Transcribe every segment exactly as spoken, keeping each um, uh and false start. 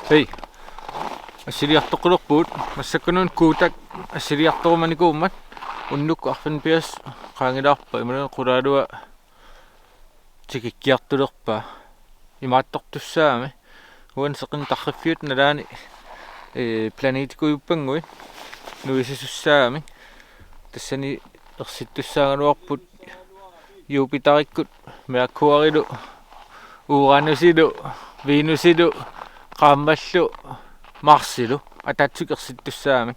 Hej. Assiliartoqqilerpugut, massakkununnga Kuutak assiliartorumanikuummat, unnukkut arfineq-pingasut qaangilaarpat imaluunniit qulaaluat tikikkiartulerpaa. Imaattortussaagami. Uani seqineq tarriffiup nalaani, ee, planetikujuppanngui nuisasussaagami. Tassani ersittussaagaluarput Jupitarikkut, Merkurilu, Uranusilu, Venusilu, qaammallu Marsilu. Ataatsuk ersittussaagami.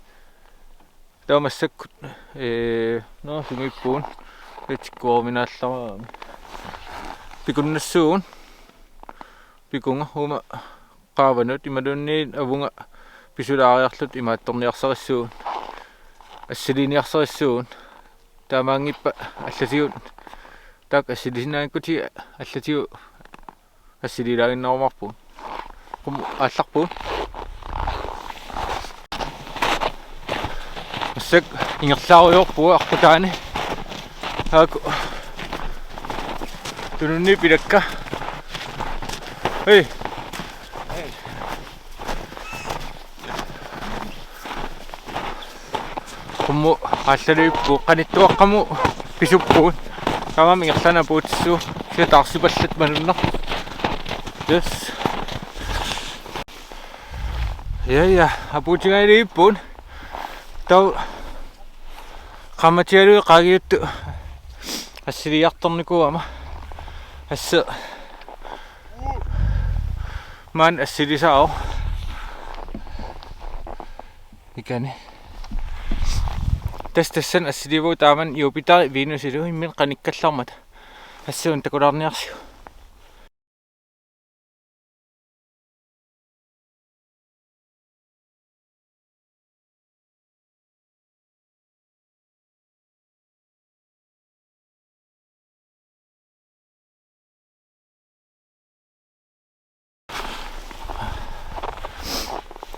Taava massakkut, ee, nå, sungiuppugut. Tikkuaruminaallarami. Pikunnassuugut. Pikunga uuma qaavanut imaluunniit avunga pisulaariarluta imaattorniarsarissuugut. Assiliiniarsarissuugut. Taamaanngippat allatigut. Taakku assilisinnaanngikkutigit allatigut. Assililaaginnarumaarpugut. Qummut aallarpugut. Massakkut ingerlaarujoorpugut aqqutaani. Taakku tununniit pilakka. Hej. Qummut aallaliippugut, qanittuaqqamut pisuppugut. Taamaammat ingerlaannaq apuutissuugut. Kisianni taarsipallat malunnarpoq. Yes. Ja, ja, apuutigaluarpugut. Taava qaammatialuit qaangiuttut assiliartornikuugama. Asseq maani assilisaavoq. Ikani. Tassa tassani assiliivugut taamani Jupiteri Venusilu imminut qanikkallarmata. Asseq una takulaarniarsiuk.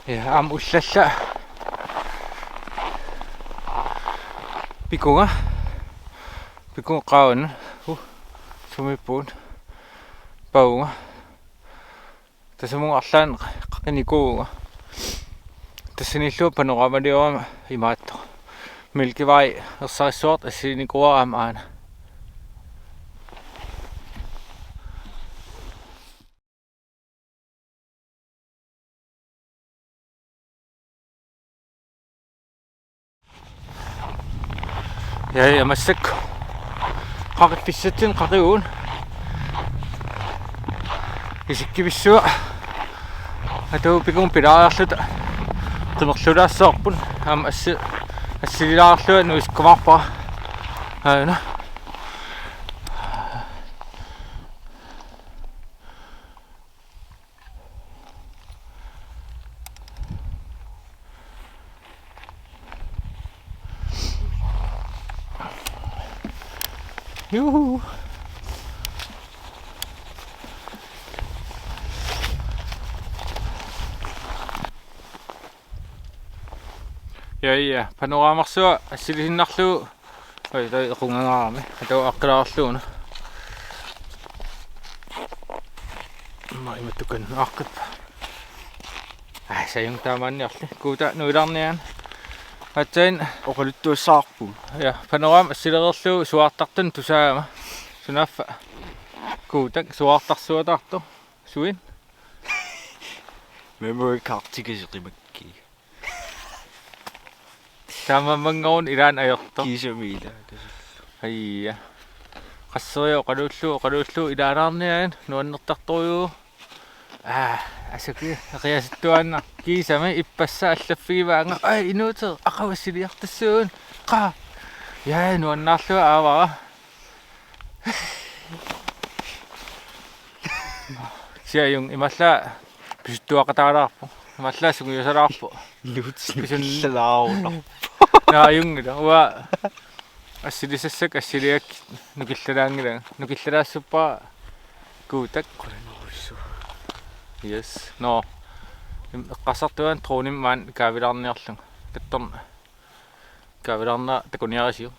Ja, aamma ullallaq. Pikunga. Pikunga qaavanut. Uh, sumiippugut. Pavunga. Tassami arlaannik qaqinikuuvunga. Tassaniillu panoramaliorama imaattoq. Milky Way ersarissuartut assilinikuuara aamma aana. Ja, ja, massakkut qaqiffissatsinni qaqivugut. Isikkivissuaq. Atuut pikunga pilaariarluta qimerlulaassavarput. Aamma assi-, assililaarlunga nuisukkumaarpara. Aana. Juhu. Ja, ja. Panoramarsuaq assilisinnarlugu. Oi, taava equnngagaarami. Taava aaqqilaarlugu una. Aamma imatut una aaqqippoq. Aa, Sajung taamaanniarli. Kuuta nuilaarniaannarpoq. Aatsaat oqaluttuassavarput. Ja, panorama assilereerlugu suaartartunut tusaagama. Sunaaffa Kuutak suaartarsuataartoq. Suin. Memory card tikisiqimakkii. Taamaammanngoruni ilaanni ajortoq. Kiisami ilaa. Aja. Qasseriarlugu oqaluullugu, oqaluullugu ilaalaarniaannarpoq nuannertartorujuuvoq. Aa, asakui, eqiasittuaannaq. Kiisami ippassaq allaffigivaanga. Aj, inuuteq, aqagu assiliartassuugut. Qaa. Ja, nuannaarlunga aavara. Siajung imaallaat pisuttuaqataalaarpoq. Imaallaat sungiusalaarpoq. Nuutsi pisun- nukillalaarunarpoq. Naajunngilaq. Uanga assilisassakka assiligakkit nukillalaanngilanga. Nukillalaassavara Kuutak. Qulanarujussuaq. Yes. Nå. Im-, eqqarsartuaannarpoq dronimik maani kaavilaarniarlunga. Kattorn- Kaavilaarnera takuniarisiuk.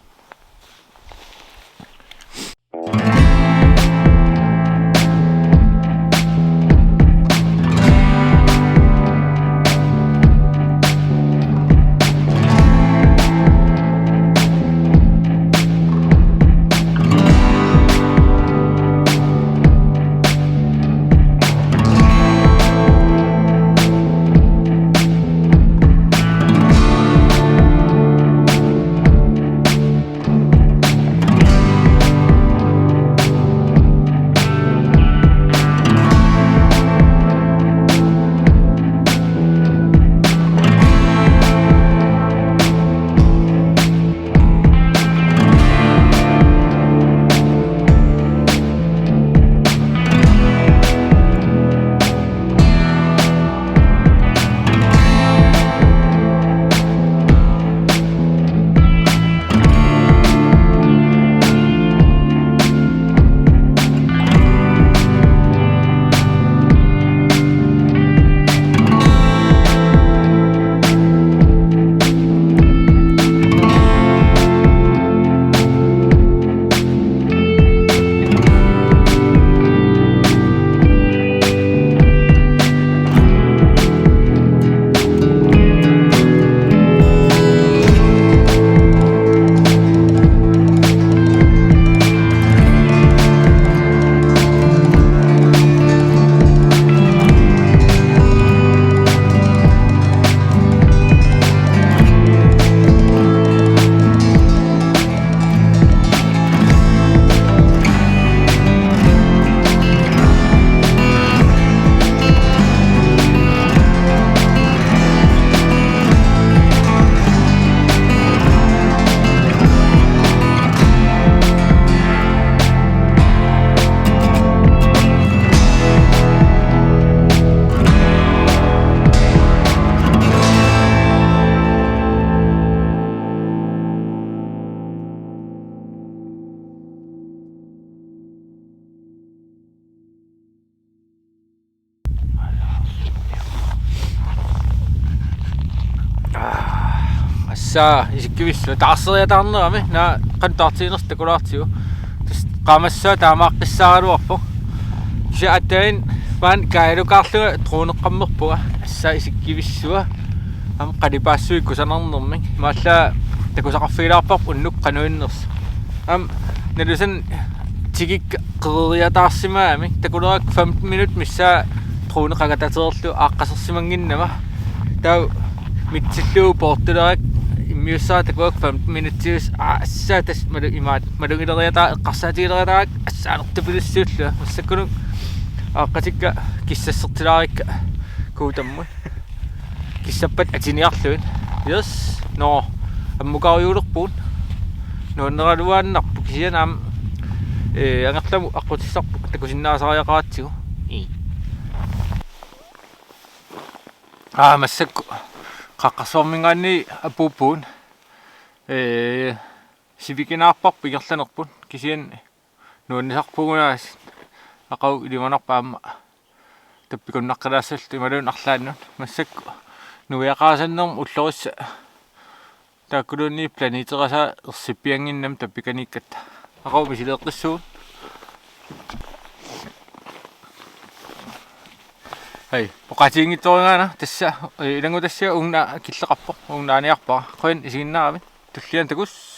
Tassa isikkivissua taarseriataarnerami, naa qanoq taartiinersoq takulaartigu. Tassa qaammassua taamaaqqissaaraluarpoq. Kisianni aatsaat maani kaajalukaarlunga droneqqammerpunga, tassa isikkivissua. Aamma qalipaassuit kusanarnermik. Imaallaat takusaqarfigilaarparput unnuk qanoq innersoq. Aamma nalusannik tikikka qereriataarsimagami, takulerakkit femten minut missaa drone qangatateerlugu aaqqasersimannginnama. Taava mitsillugu poortulerakku immiussarakku takuakku femten minutsiusoq, aa, tassa tassa malu imaat malugileriataarlunga eqqarsaatigileriataarlunga assaanertupilussuullunga. Massakkut aaqqatikka kissassertilaarikka kuutammut. Kissappat atiniarlugit. Yes, nå, ammukarujuulerpugut. Nuanneraluaannarpoq kisianni aamma, ee, angerlamut aqqutissarput takusinnaasariaqaratsigu. Ii. Aa, massakkut Qaqqarsuarminngaanniit apuuppugut. Ee, sivikinaarparput ingerlanerput. Kisianni nuannisarpugut aasiit. Aqagu ilimanarpoq aamma tappikunnaqqilaassalluta imaluunniit arlaannut. Massakkut nuiaqaasannermut ullorissat taakkuluunniit planeterisa ersippiannginnama tappikaniikkatta. Aqagu misileeqqissuugut. Hej, oqaatiginngitsoorigaana tassa, ee, ilanngutassiaq uunga killeqarpoq, uunga aniarpara. Qujan isiginnaaravit. Tulliani takuss.